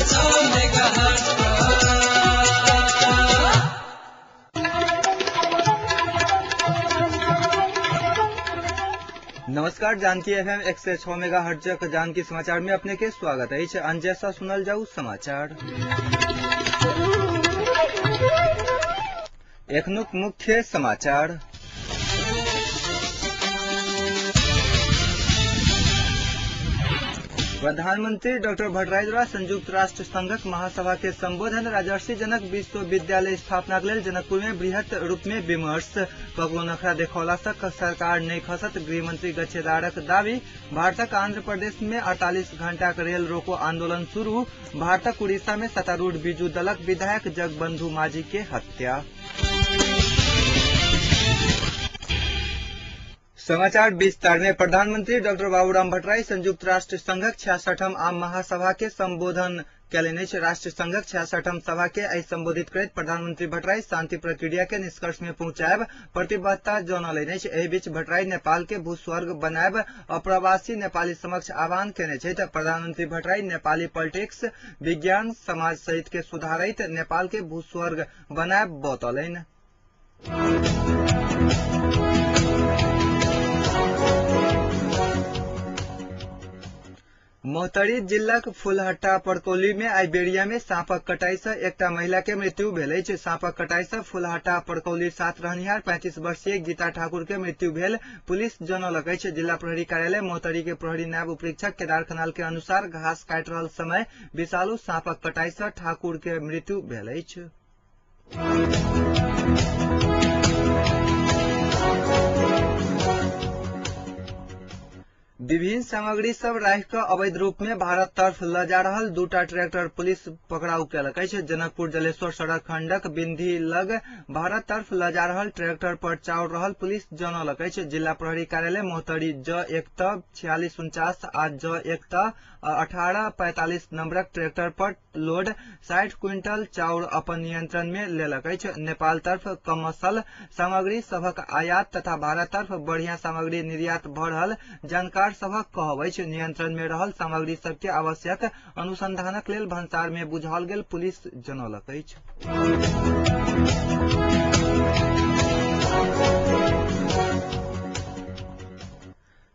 106 megahertz पर। नमस्कार, Janaki FM 106 megahertz Janaki समाचार में अपने के स्वागत है। अंजय सुनल जाऊ समाचार। एखनुक मुख्य समाचार। प्रधानमंत्री डॉक्टर भट्टराई द्वारा संयुक्त राष्ट्र संघक महासभा के संबोधन। राजर्षि जनक विश्वविद्यालय स्थापना के लेल जनकपुर में बृहत रूप में विमर्श। ककरो नखरा देखौला से सरकार नहीं खसत, गृहमंत्री गच्छेदारक दावी। भारतक आंध्र प्रदेश में 48 घंटा के रेल रोको आंदोलन शुरू। भारतक उड़ीसा में सत्तारूढ़ बीजू दलक विधायक जगबंधु माझी के हत्या। समाचार विस्तार में। प्रधानमंत्री डॉक्टर बाबूराम भट्टराई संयुक्त राष्ट्र संघक 66ठम आम महासभा के संबोधन कयलनि अछि। राष्ट्र संघक 66ठम सभा के आइ संबोधित करैत प्रधानमंत्री भट्टराई शांति प्रक्रिया के निष्कर्ष में पहुंचायब प्रतिबद्धता जनौलनि अछि। एहि बीच भट्टराई नेपाल के भूस्वर्ग बनायब अप्रवासी नेपाली समक्ष आह्वान केने छथि। प्रधानमंत्री भट्टराई नेपाली पॉलिटिक्स, विज्ञान, समाज सहित के सुधारैत नेपाल के भूस्वर्ग बनायब बतौलनि। महोत्तरी जिलाक फुलहट्टा परकौली में आइबेरिया में सांपक कटाई से एकटा महिला के मृत्यु भेल अछि। सांपक कटाई से फुलहट्टा परकौली 7 रहनिहार 35 वर्षीय गीता ठाकुर के मृत्यु भेल पुलिस जनौलक अछि। जिला प्रहरी कार्यालय महोत्तरी के प्रहरी नायब उपरीक्षक केदार खनाल के अनुसार घास काटि रहल समय विषालु सांपक कटाई से ठाकुर के मृत्यु भेल अछि। विभिन्न सामग्री सब राखि कऽ अवैध रूप में भारत तरफ ल जा रहल दूटा ट्रैक्टर पुलिस पकड़ाउ केलक अछि। जनकपुर जलेश्वर सड़क खंडक बिंधी लग भारत तरफ ल जा रहल ट्रैक्टर पर चाउर रहल पुलिस जनौलक अछि। जिला प्रहरी कार्यालय महोत्तरी ज 1 त 4649 आ ज 1 त 1845 नंबरक ट्रैक्टर पर लोड 60 क्विंटल चाउर अपन नियंत्रण में लेलक अछि। नेपाल तरफ कमसल सामग्री सभक आयात तथा भारत तरफ बढ़िया सामग्री निर्यात भ रहल जानकार सभक कहब अछि। नियंत्रण में रहल सामग्री सबके आवश्यक अनुसंधानक लेल भंसार में बुझाओल गेल पुलिस जनौलक अछि।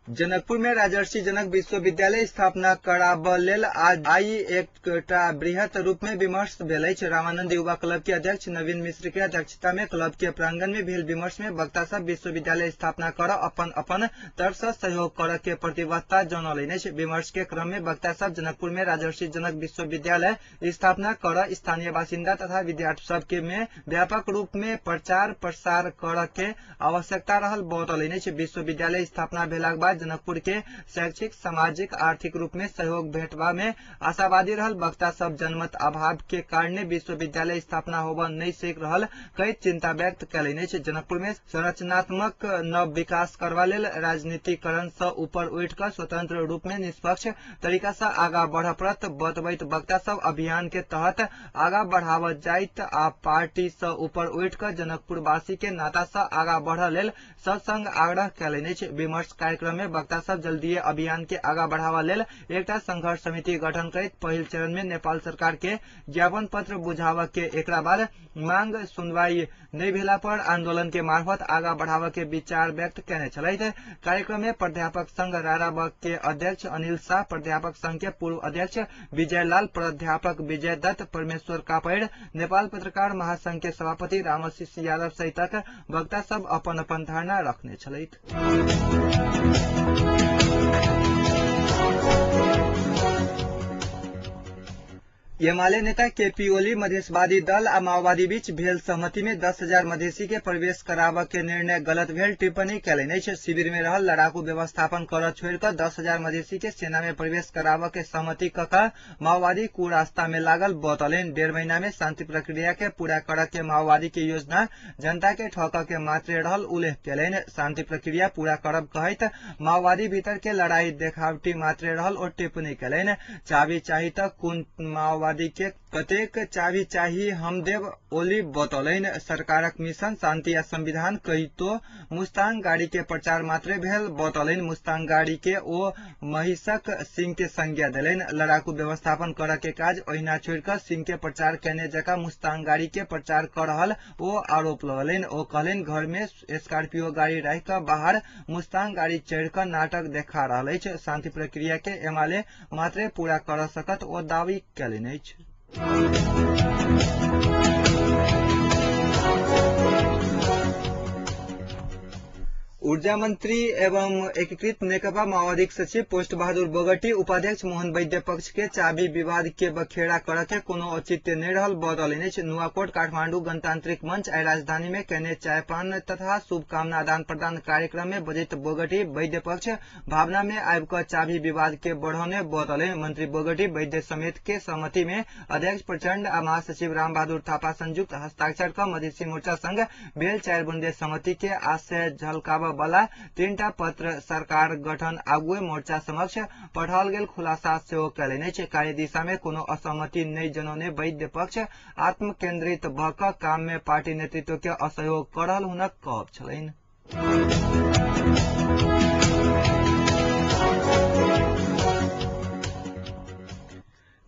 जनकपुर में राजर्षि जनक विश्वविद्यालय स्थापना कराबऽ लेल आइ एकटा बृहत रूप में विमर्श भेल अछि। रामानंद युवा क्लब के अध्यक्ष नवीन मिश्र के अध्यक्षता में क्लब के प्रांगण में भेल विमर्श में वक्ता सब विश्वविद्यालय स्थापना कर अपन अपन तरफ से सहयोग कर के प्रतिबद्धता जनौलनि अछि। विमर्श के क्रम में वक्ता सब जनकपुर में राजर्षि जनक विश्वविद्यालय स्थापना कर स्थानीय बासिन्दा तथा विद्यार्थी सब के में व्यापक रूप में प्रचार प्रसार कर के आवश्यकता रहल बतौलनि अछि। विश्वविद्यालय स्थापना भेलाक बाद जनकपुर के शैक्षिक, सामाजिक, आर्थिक रूप में सहयोग भेटबा में आशावादी रहल वक्ता सब जनमत अभाव के कारण विश्वविद्यालय स्थापना होबऽ नहीं सक रहल कई चिंता व्यक्त कयलनि अछि। जनकपुर में संरचनात्मक नव विकास करबा लेल राजनीतिकरण से ऊपर उठि कऽ स्वतंत्र रूप में निष्पक्ष तरीका से आगा बढ़ पड़त बतबैत वक्ता सब अभियान के तहत आगा बढ़ावल जाइत आ पार्टी से ऊपर उठि कऽ जनकपुरवासी के नाता से आगा बढ़ लेल सत्संग आग्रह कयलनि अछि। विमर्श कार्यक्रम में वक्ता सब जल्दीए अभियान के आगा बढ़ावा लेल एकटा संघर्ष समिति गठन करैत पहिल चरण में नेपाल सरकार के ज्ञापन पत्र बुझाव के एकरा बाद मांग सुनवाई नहीं भेला पर आंदोलन के मार्फत आगा बढ़ावा के विचार व्यक्त केने छलथि। कार्यक्रम में प्राध्यापक संघ राराबग के अध्यक्ष अनिल शाह, प्राध्यापक संघ के पूर्व अध्यक्ष विजय लाल, प्राध्यापक विजय दत्त, परमेश्वर कापैड़, नेपाल पत्रकार महासंघ के सभापति रामशिष यादव सहितक वक्ता सब अपन अपन धारणा रखने छलथि। एमाले नेता केपी ओली मधेशवादी दल आ माओवादी बीच भेल सहमति में 10,000 मधेसी के प्रवेश कराबऽ के निर्णय गलत भेल टिप्पणी कयलनि अछि। शिविर में रहल लड़ाकू व्यवस्थापन करऽ छोड़ि कऽ 10,000 मधेसी के सेना में प्रवेश कराबऽ के सहमति कऽ कऽ माओवादी कुरास्ता में लागल बतौलनि। 1.5 महीना में शांति प्रक्रिया के पूरा करऽ के माओवादी के योजना जनता के ठकऽ के मात्रे रहल उल्लेख कयलनि। शांति प्रक्रिया पूरा करब कहैत माओवादी भीतर के लड़ाई देखावटी मात्रे रहल ओ टिप्पणी कयलनि। चाबी चाही तऽ कोन माओवादी माओवादी के कतेक चाबी चाही हम देव, ओली बतौलनि। सरकारक मिशन शांति आ संविधान कहितो मुस्तांग गाड़ी के प्रचार मात्रे भेल बतौलनि। मुस्तांग गाड़ी के ओ महिषक सिंह के संज्ञा देलनि। लड़ाकू व्यवस्थापन करऽ के काज ओहिना छोड़ि कऽ सिंह के प्रचार केने जकाँ मुस्तांग गाड़ी के प्रचार कऽ रहल ओ आरोप लगौलनि। ओ कहलनि, घर में स्कॉर्पियो गाड़ी राखि कऽ बाहर मुस्तांग गाड़ी चढ़ि कऽ नाटक देखा रहल अछि। शांति प्रक्रिया के एमाले मात्रे पूरा कर सकत ओ दावी कयलनि अछि। ऊर्जा मंत्री एवं एकीकृत नेकपा माओवादीक सचिव पोस्ट बहादुर बोगटी उपाध्यक्ष मोहन वैद्य पक्ष के चाबी विवाद के बखेड़ा करऽ के कोनो औचित्य नहि रहल बतौलनि अछि। नुआकोट काठमांडू गणतांत्रिक मंच आइ राजधानी में केने चायपान तथा शुभकामना आदान प्रदान कार्यक्रम में बजैत बोगटी वैद्य पक्ष भावना में आबि कऽ चाबी विवाद के बढ़ौने बतौलनि। मंत्री बोगटी वैद्य समेत के सहमति में अध्यक्ष प्रचंड आ महासचिव राम बहादुर थापा संयुक्त हस्ताक्षर कऽ मधेसी मोर्चा संग भेल 4 बुंदे सहमति के आशय झलकाबऽ वाला 3टा पत्र सरकार गठन आगुए मोर्चा समक्ष पठाओल गेल खुलासा सेहो कयलनि अछि। कार्य दिशा में कोनो असहमति नहि जनौने वैद्य पक्ष आत्मकेंद्रित भऽ कऽ काम में पार्टी नेतृत्व के असहयोग कऽ रहल हुनक कहब छलनि।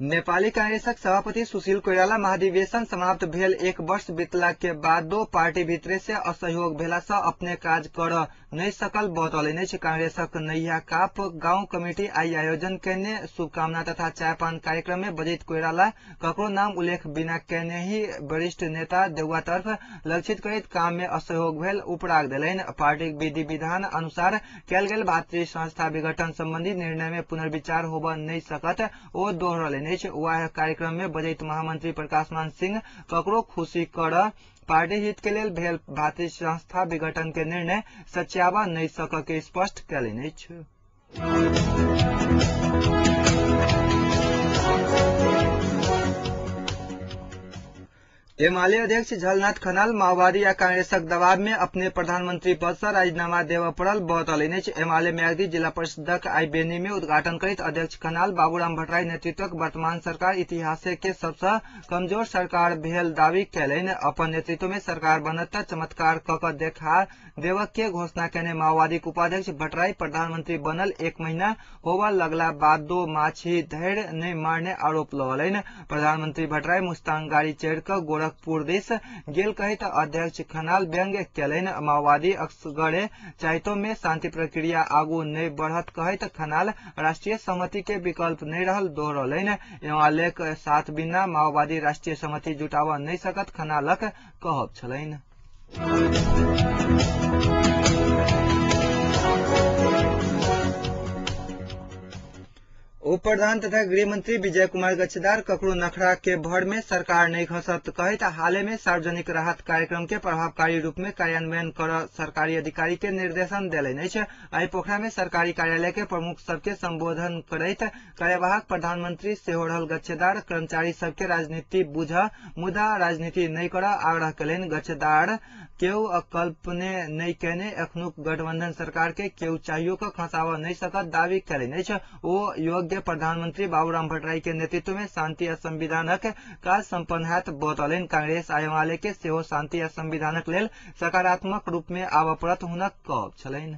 नेपाली कांग्रेसक सभापति सुशील कोइराला महाधिवेशन समाप्त भेल 1 वर्ष बीतला के बादो पार्टी भीतरे से असहयोग भेला से अपने काज कर नहि सकल बतौलनि अछि। कांग्रेसक नैया काप गांव कमिटी आइ आयोजन केने शुभकामना तथा चायपान कार्यक्रम में बजैत कोइराला ककरो नाम उल्लेख बिना केने ही वरिष्ठ नेता देउवा तर्फ लक्षित करैत काम में असहयोग भेल उपराग देलनि। पार्टीक विधि विधान अनुसार कयल गेल भातृ संस्था विघटन संबंधी निर्णय में पुनर्विचार होबऽ नहि सकत ओ दोहरौलनि। वएह कार्यक्रम में बजैत महामंत्री प्रकाशमान सिंह ककरो खुशी कर पार्टी हित के लेल भेल भातृ संस्था विघटन के निर्णय सच्याबऽ नहि सकऽ के स्पष्ट कयलनि अछि। एमाले अध्यक्ष झलनाथ खनाल माओवादी आ कांग्रेसक दबाव में अपने प्रधानमंत्री पद से राजीनामा देबऽ पड़ल बतौलनि अछि। एमाले म्याग्दी जिला परिषदक आइ बेनी में उद्घाटन करैत अध्यक्ष खनाल बाबूराम भट्टराई नेतृत्वक वर्तमान सरकार इतिहासे के सबसँ कमजोर सरकार भेल दावी कयलनि। अपन नेतृत्व में सरकार बनत तऽ चमत्कार कऽ कऽ देखा देबऽ के घोषणा केने माओवादीक उपाध्यक्ष भट्टराई प्रधानमंत्री बनल 1 महीना होबऽ लगला बादो माछी धरि नहि मारने आरोप लगौलनि। प्रधानमंत्री भट्टराई मुस्तांग गाड़ी चढ़ि कऽ गोरखपुर दिस गेल कहैत अध्यक्ष खनाल व्यंग्य कयलनि। माओवादी असगरे चाहितो में शांति प्रक्रिया आगू नहि बढ़त कहैत खनाल राष्ट्रीय सहमति के विकल्प नहि रहल दोहरौलनि। एमालेक साथ बिना माओवादी राष्ट्रीय सहमति जुटाबऽ नहि सकत खनालक कहब छलनि। उप प्रधान तथा गृहमंत्री विजय कुमार गच्छदार ककरो नखरा के भर में सरकार नहीं खसत कहैत हाले में सार्वजनिक राहत कार्यक्रम के प्रभावकारी रूप में कार्यान्वयन कर सरकारी अधिकारी के निर्देशन देलनि अछि। आइ पोखरा में सरकारी कार्यालय के प्रमुख सबके संबोधन करैत कार्यवाहक प्रधानमंत्री सेहो रहल गच्छदार कर्मचारी सबके राजनीति बुझ मुदा राजनीति नहीं कर आग्रह कयलनि। गच्छदार केओ अकल्पने नहीं केने एखनुक गठबंधन सरकार के केओ चाहियो क खसाबऽ नहीं सकत दावी कयलनि अछि। ओ योग्य प्रधानमंत्री बाबूराम भट्टराई के नेतृत्व में शांति आ संविधानक काज संपन्न हैत बतौलनि। कांग्रेस आ एमाले के सेहो शांति आ संविधानक लेल सकारात्मक रूप में आबऽ पड़त हुनक कहब छलनि।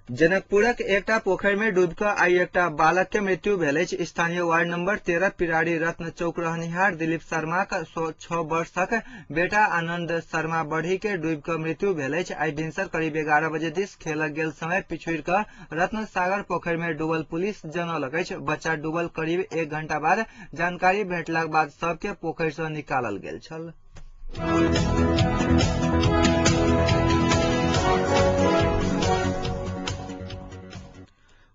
जनकपुरक एकटा पोखरि में डूबि कऽ आइ एकटा बालक के मृत्यु भेल अछि। स्थानीय वार्ड नंबर 13 पिरारी रत्न चौक रहनिहार दिलीप शर्माक 6 वर्षक बेटा आनंद शर्मा बढ़ी के डूबि कऽ मृत्यु भेल अछि। आइ भिनसर करीब 11 बजे दिस खेलक गेल समय पिछुड़ि कऽ रत्न सागर पोखरि में डूबल पुलिस जनौलक अछि। बच्चा डूबल करीब 1 घंटा बाद जानकारी भेटलाक बाद सबके पोखरि सँ निकालल गेल छल।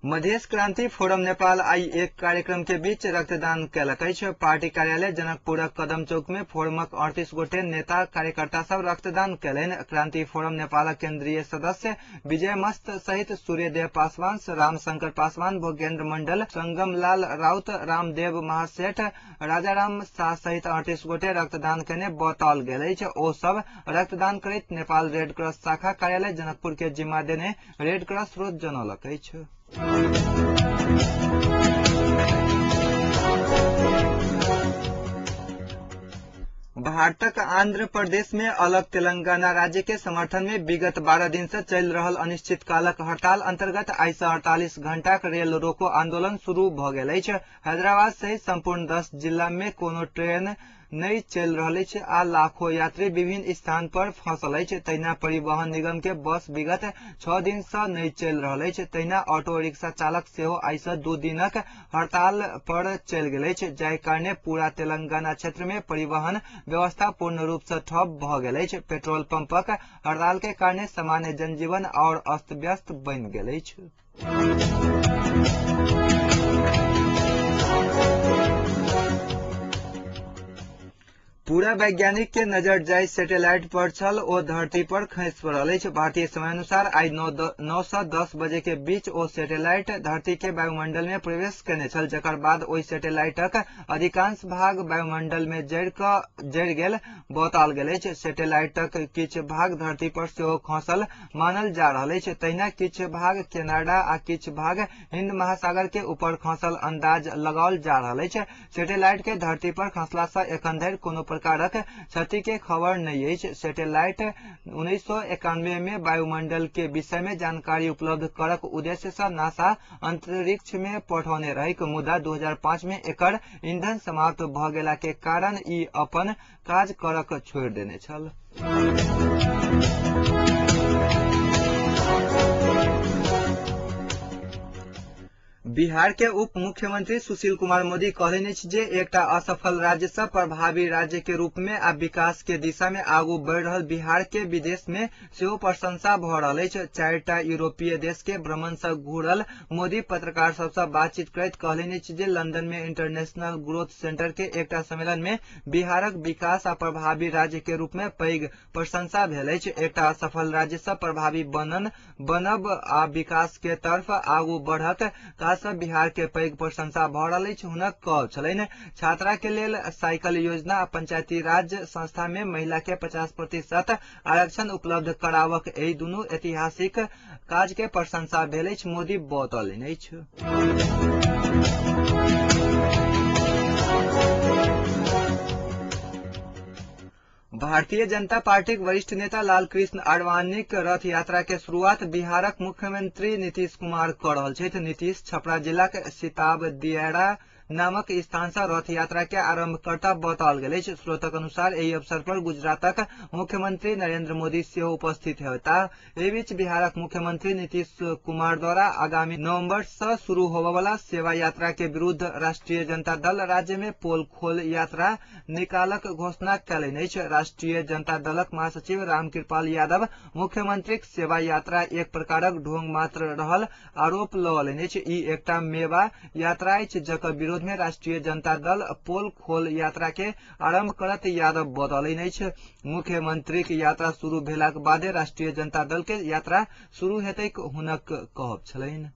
मधेश क्रांति फोरम नेपाल आई एक कार्यक्रम के बीच रक्तदान केलक अछि। पार्टी कार्यालय जनकपुरक कदम चौक में फोरमक 38 गोटे नेता कार्यकर्ता सब रक्तदान केलनि। क्रांति फोरम नेपालक केंद्रीय सदस्य विजय मस्त सहित सूर्यदेव पासवान, रामशंकर पासवान, भोगेन्द्र मंडल, संगम लाल राउत, रामदेव महासेठ, राजाराम शाह सहित 38 गोटे रक्तदान केने बताओल गेल अछि। ओ सब रक्तदान करैत नेपाल रेड क्रॉस शाखा कार्यालय जनकपुर के जिम्मा देने रेड क्रॉस स्रोत जनौलक अछि। भारतक आंध्र प्रदेश में अलग तेलंगाना राज्य के समर्थन में विगत 12 दिन से चलि रहल अनिश्चितकालक हड़ताल अंतर्गत आइ से 48 घंटाक रेल रोको आंदोलन शुरू भ गेल अछि। हैदराबाद सहित संपूर्ण 10 जिला में कोनो ट्रेन नहि चलि रहल अछि आ लाखों यात्री विभिन्न स्थान पर फंसल अछि। तहिना परिवहन निगम के बस विगत 6 दिन से नहि चलि रहल अछि। तहिना ऑटो रिक्शा चालक सेहो आइ से 2 दिनक हड़ताल पर चलि गेल अछि, जाहि कारणे पूरा तेलंगाना क्षेत्र में परिवहन व्यवस्था पूर्ण रूप से ठप भ गेल अछि। पेट्रोल पंपक हड़ताल के कारणे सामान्य जनजीवन और अस्त व्यस्त बनि गेल अछि। पूरा वैज्ञानिक के नजर जाहि सैटेलाइट पर छल ओ धरती पर खसि पड़ल अछि। भारतीय समय अनुसार आइ 9 से 10 बजे के बीच ओ सैटेलाइट धरती के वायुमंडल में प्रवेश केने छल, जकर बाद ओहि सैटेलाइटक अधिकांश भाग वायुमंडल में जरि गेल बताओल गेल अछि। सैटेलाइटक किछु भाग धरती पर सेहो खसल मानल जा रहल अछि। तहिना किछु भाग कनाडा आ किछु भाग हिंद महासागर के ऊपर खसल अंदाज लगाओल जा रहल अछि। सैटेलाइट के धरती पर खसला से एखन धरि कोनो प्रकारक क्षति के खबर नहीं अछि। सैटेलाइट 1991 में वायुमंडल के विषय में जानकारी उपलब्ध करक उद्देश्य से नासा अंतरिक्ष में पठौने रही, मुदा 2005 में एकर ईंधन समाप्त भ गेला के कारण ई अपन काज करक छोड़ि देने छल। बिहार के उप मुख्यमंत्री सुशील कुमार मोदी कहलनि अछि जे एकटा असफल राज्य से प्रभावी राज्य के रूप में आ विकास के दिशा में आगू बढ़ि रहल बिहार के विदेश में सेहो प्रशंसा भ रहल अछि। 4टा यूरोपीय देश के भ्रमण से घुरल मोदी पत्रकार सब से बातचीत करैत कहलनि अछि जे लंदन में इंटरनेशनल ग्रोथ सेंटर के एकटा सम्मेलन में बिहारक विकास आ प्रभावी राज्य के रूप में पैघ प्रशंसा भेल अछि। एकटा असफल राज्य से प्रभावी बनब आ विकास के तरफ आगू बढ़त काज बिहार के पैघ प्रशंसा भ रहल अछि, हुनक कहब छलनि। छात्रा के लेल साइकिल योजना आ पंचायती राज संस्था में महिला के 50% आरक्षण उपलब्ध कराबक एहि दुनू ऐतिहासिक काज के प्रशंसा भेल अछि, मोदी बतौलनि अछि। भारतीय जनता पार्टीक वरिष्ठ नेता लालकृष्ण आडवाणीक रथ यात्रा के शुरुआत बिहारक मुख्यमंत्री नीतीश कुमार क रहल छथि। नीतीश छपरा जिलाक सीताबदियारा नामक स्थान से रथ यात्रा के आरंभ करता बताओल गेल अछि। स्रोतक अनुसार एहि अवसर पर गुजरातक मुख्यमंत्री नरेंद्र मोदी सेहो उपस्थित होयताह। एहि बीच बिहारक मुख्यमंत्री नीतीश कुमार द्वारा आगामी नवंबर से शुरू होबयवला सेवा यात्रा के विरुद्ध राष्ट्रीय जनता दल राज्य में पोल खोल यात्रा निकालक घोषणा कयलनि अछि। राष्ट्रीय जनता दलक महासचिव रामकृपाल यादव मुख्यमंत्रीक सेवा यात्रा एक प्रकारक ढोंग मात्र रहल आरोप लगौलनि अछि। ई एकटा मेवा यात्रा अछि जकर विरोध में राष्ट्रीय जनता दल पोल खोल यात्रा के आरंभ करत यादव बतौलनि अछि। मुख्यमंत्रीक यात्रा शुरू भेलाक बादे राष्ट्रीय जनता दल के यात्रा शुरू हेतैक हुनक कहब छलनि।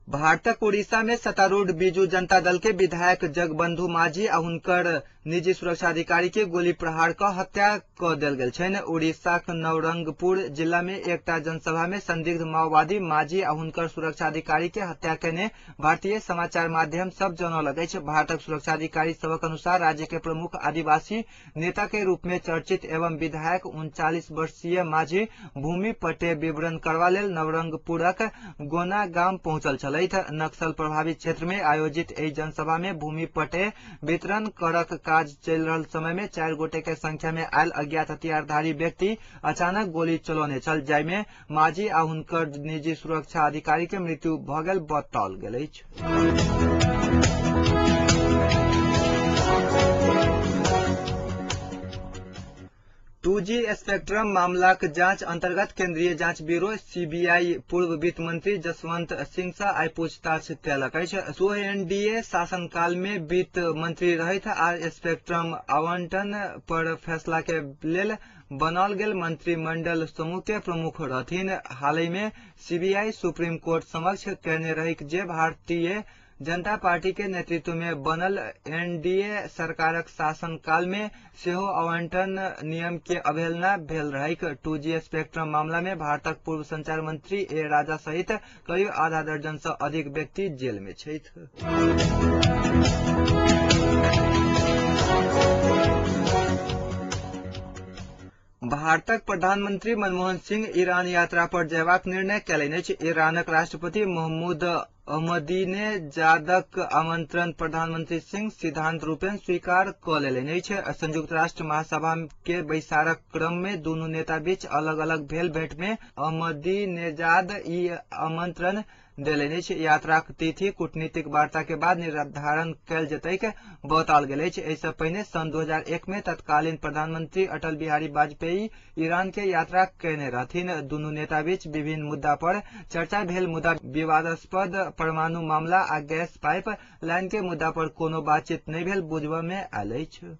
भारतक उड़ीसा में सत्तारूढ़ बीजू जनता दल के विधायक जगबंधु माझी आ हुनकर निजी सुरक्षा अधिकारी के गोली प्रहार क हत्या क देल गेल छनि। उड़ीसाक नवरंगपुर जिला में एकटा जनसभा में संदिग्ध माओवादी माझी आ हुनकर सुरक्षा अधिकारी के हत्या केने भारतीय समाचार माध्यम सब जनौलक अछि। भारतक सुरक्षा अधिकारी सबक अनुसार राज्य के प्रमुख आदिवासी नेता के रूप में चर्चित एवं विधायक 39 वर्षीय माझी भूमि पट्टे विवरण करवा लेल नवरंगपुरक गोना गाम पहुंचल छलथि। नक्सल प्रभावित क्षेत्र में आयोजित एहि जनसभा में भूमि पट्टे वितरण करक काज चलि रहल समय में 4 गोटे के संख्या में आयल अज्ञात हथियारधारी व्यक्ति अचानक गोली चलौने छल, जाहि में माझी आ हुनकर निजी सुरक्षा अधिकारी के मृत्यु भ गेल बताओल गेल अछि। 2G spectrum मामलाक जांच अंतर्गत केंद्रीय जांच ब्यूरो सीबीआई पूर्व वित्त मंत्री जसवंत सिंह सँ आइ पूछताछ कयलक अछि। ओ एनडीए शासनकाल मे वित्त मंत्री रहथि आ स्पेक्ट्रम आवंटन पर फैसला के लेल बनाओल गेल मंत्रिमंडल समूह के प्रमुख रहथिन। हालहि मे सीबीआई सुप्रीम कोर्ट समक्ष कहने रही जे भारतीय जनता पार्टी के नेतृत्व में बनल एनडीए सरकारक शासनकाल में सेहो आवंटन नियम के अवहेलना भेल रहैक। 2G spectrum मामला में भारतक पूर्व संचार मंत्री ए राजा सहित करीब आधा दर्जन से अधिक व्यक्ति जेल में छथि। भारतक प्रधानमंत्री मनमोहन सिंह ईरान यात्रा पर जयबाक निर्णय कयलनि अछि। ईरानक राष्ट्रपति मोहम्मद अहमदीनेजादक आमंत्रण प्रधानमंत्री सिंह सिद्धांत रूपेण स्वीकार क लेलनि अछि। संयुक्त राष्ट्र महासभा के बैसारक क्रम में दुनू नेता बीच अलग अलग भेल भेंट में अहमदीनेजाद ई आमंत्रण देलनि अछि। यात्राक तिथि कूटनीतिक वार्ता के बाद निर्धारण कयल जेतैक बताओल गेल अछि। एहि सँ पहिने सन 2001 में तत्कालीन प्रधानमंत्री अटल बिहारी वाजपेयी ईरान के यात्रा कयने रहथिन। दुनू नेता बीच विभिन्न मुद्दा पर चर्चा भेल, मुदा विवादास्पद परमाणु मामला आ गैस पाइप लाइन के मुद्दा पर कोनो बातचीत नहि भेल बुझबा मे आयल अछि।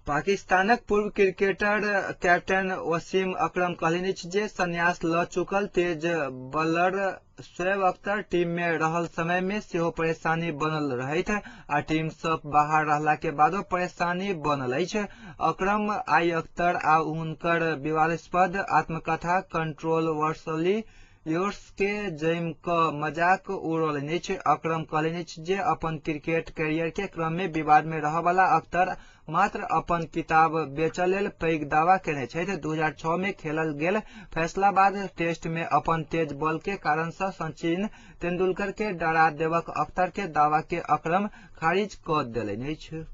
पाकिस्तानक पूर्व क्रिकेटर कैप्टन वसीम अकरम कहलनि अछि जे संन्यास ल चुकल तेज बॉलर शोएब अख्तर टीम में रहल समय में सेहो परेशानी बनल रहैत आ टीम सँ बाहर रहला के बादो परेशानी बनल अछि। अकरम आई अख्तर आ हुनकर विवादास्पद आत्मकथा कंट्रोवर्सली योर्स के जमि क मजाक उड़ौलनि अछि। अकरम कहलनि अछि जे अपन क्रिकेट कैरियर के क्रम में विवाद में रहयवला अख्तर मात्र अपन किताब बेचऽ लेल पैघ दावा केने छथि। 2006 में खेलल गेल फैसलाबाद टेस्ट में अपन तेज बॉल के कारण सँ सचिन तेंदुलकर के डरा देबक अख्तर के दावा के अकरम खारिज क देलनि अछि।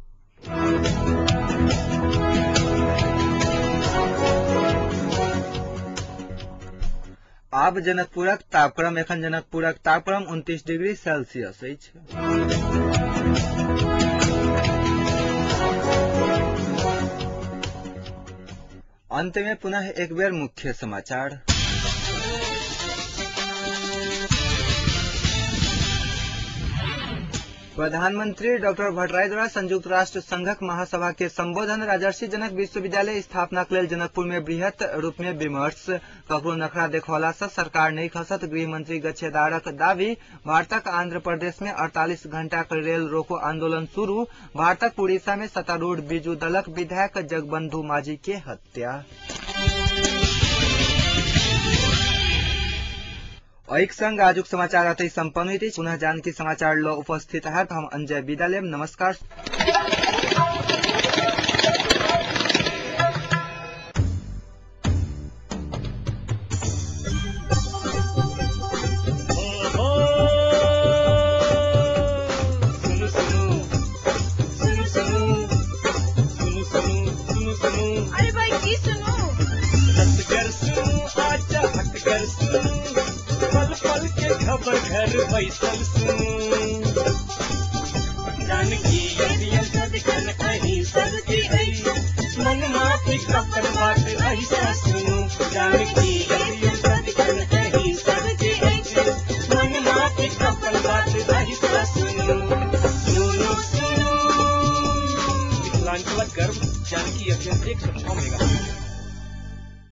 आब जनकपुरक तापक्रम। एखन जनकपुरक तापक्रम 29 डिग्री सेल्सियस अछि। अंत में पुनः एक बेर मुख्य समाचार। प्रधानमंत्री डॉक्टर भट्टराई द्वारा संयुक्त राष्ट्र संघक महासभा के संबोधन। राजर्षि जनक विश्वविद्यालय स्थापना के लेल जनकपुर में बृहत रूप में विमर्श। ककरो नखरा देखौला से सरकार नहीं खसत, गृहमंत्री गच्छेदारक दावी। भारतक आंध्र प्रदेश में 48 घंटा के रेल रोको आंदोलन शुरू। भारतक उड़ीसा में सत्तारूढ़ बीजू दलक विधायक जगबंधु माझी के हत्या। एक संग आजुक समाचार अतै सम्पन्न होइत अछि। पुनः जानकी समाचार ल उपस्थित हैत हम अंजय विदा लेब। नमस्कार। सुनु सुनु सुनु सुनु सुनु सुनु सुनु। अरे भाई की सुनू? हटकर सुनु, आजा हटकर सुनु, पल पल के खबर घर बैसल सुनु। जानकी अभियन सदिखन अहीं सबके अछि, मन माफिक अपन बात ऐसा सुनु। जानकी अभियन सदिखन अहीं सबके अछि, मन माफिक अपन बात ऐसा सुनु। सुनु सुनु। मिथिलांचलक गर्व जानकी एफएम 106 मेगा।